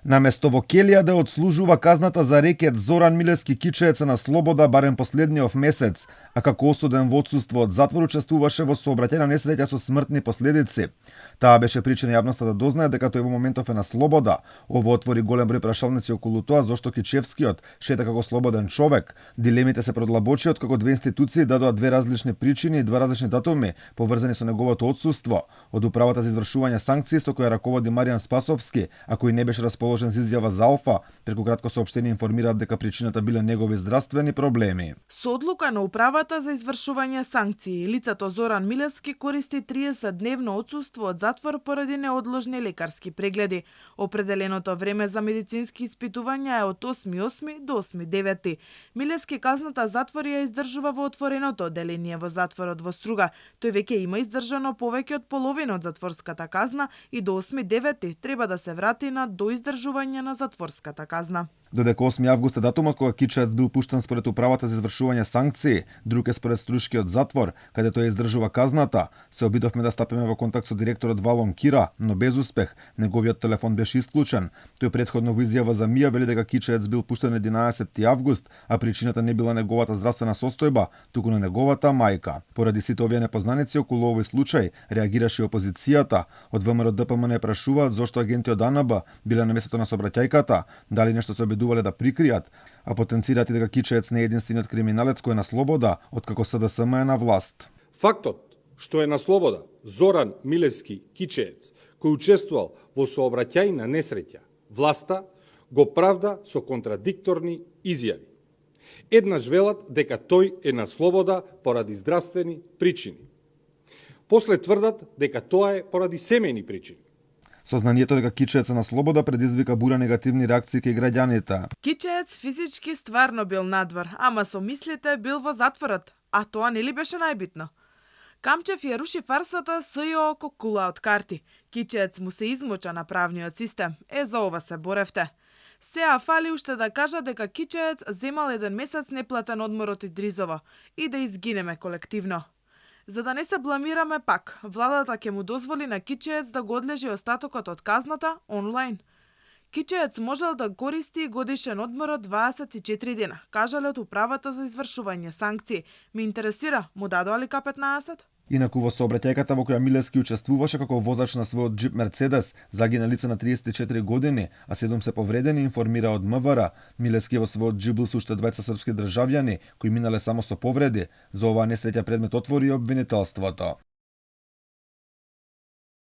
Наместо во Келија да одслужува казната за рекет, Зоран Милевски Кичеец е на слобода барем последниот месец, а како осуден во отсуство од затвор учествуваше во сообраќајна несреќа со смртни последици. Таа беше причина јавноста да дознае дека тој во моментов е на слобода. Ово отвори голем број прашалници околу тоа зошто Кичевскиот шета како слободен човек. Дилемите се продлабочи откако две институции дадоа две различни причини и два различни датуми поврзани со неговото отсуство. Од управата за извршување санкции со која раководи Маријан Спасовски, а кој не беше расположен за изјава за Алфа, преку кратко соопштение информираат дека причината биле негови здравствени проблеми. Со одлука на управата за извршување санкции, лицето Зоран Милевски користи 30-дневно отсуство од затвор поради неодложни лекарски прегледи. Определеното време за медицински испитувања е од 8.8 до 8.9. Милевски казната затвор ја издржува во отвореното одделение во затворот во Струга. Тој веќе има издржано повеќе од половина од затворската казна и до 8.9 треба да се врати на доиздржување на затворската казна. Додека 8 август е датумот кога Кичеец бил пуштен според управата за извршување санкции, друг е според Струшкиот затвор, каде тој издржува казната, се обидовме да стапиме во контакт со директорот Валон Кира, но без успех. Неговиот телефон беше исклучен. Тој претходно во изјава за МИА вели дека Кичеец бил пуштен 11 август, а причината не била неговата здравствена состојба, туку на неговата мајка. Поради сите овие непознаници околу овој случај, реагираше и опозицијата. Од ВМРО ДПМН не прашуваат зошто агенти од АНБ биле на местото на сообраќајката, дали нешто се обидувале да прикријат, а потенцираат и дека Кичеец не е единствениот криминалец кој е на слобода, откако СДСМ е на власт. Фактот што е на слобода Зоран Милевски Кичеец, кој учествувал во сообраќајна несреќа, власта го правда со контрадикторни изјави. Еднаш велат дека тој е на слобода поради здравствени причини. После тврдат дека тоа е поради семејни причини. Сознанието дека Кичеец е на слобода предизвика бура негативни реакции кај граѓаните. Кичеец физички стварно бил надвор, ама со мислите бил во затворот, а тоа нели беше најбитно. Камчев ја руши фарсата СЈО ко кула од карти. Кичеец му се измоча на правниот систем. За ова се боревте. Сеа фали уште да кажа дека Кичеец земал 1 месец неплатен одмор од Идризово и да изгинеме колективно. За да не се бламираме пак, владата ќе му дозволи на Кичеец да го одлежи остатокот од казната онлайн. Кичеец можел да користи годишен одмор од 24 дена, кажале од управата за извршување санкции. Ме интересира, му дадоа ли К-15? Инаку во сообраќајката во која Милевски учествуваше како возач на својот джип Мерцедес, загина лице на 34 години, а 7 се повредени, информира од МВР. Милевски во својот джип бил со уште 2 српски државјани, кои минале само со повреди. За оваа несреќа предмет отвори обвинителството.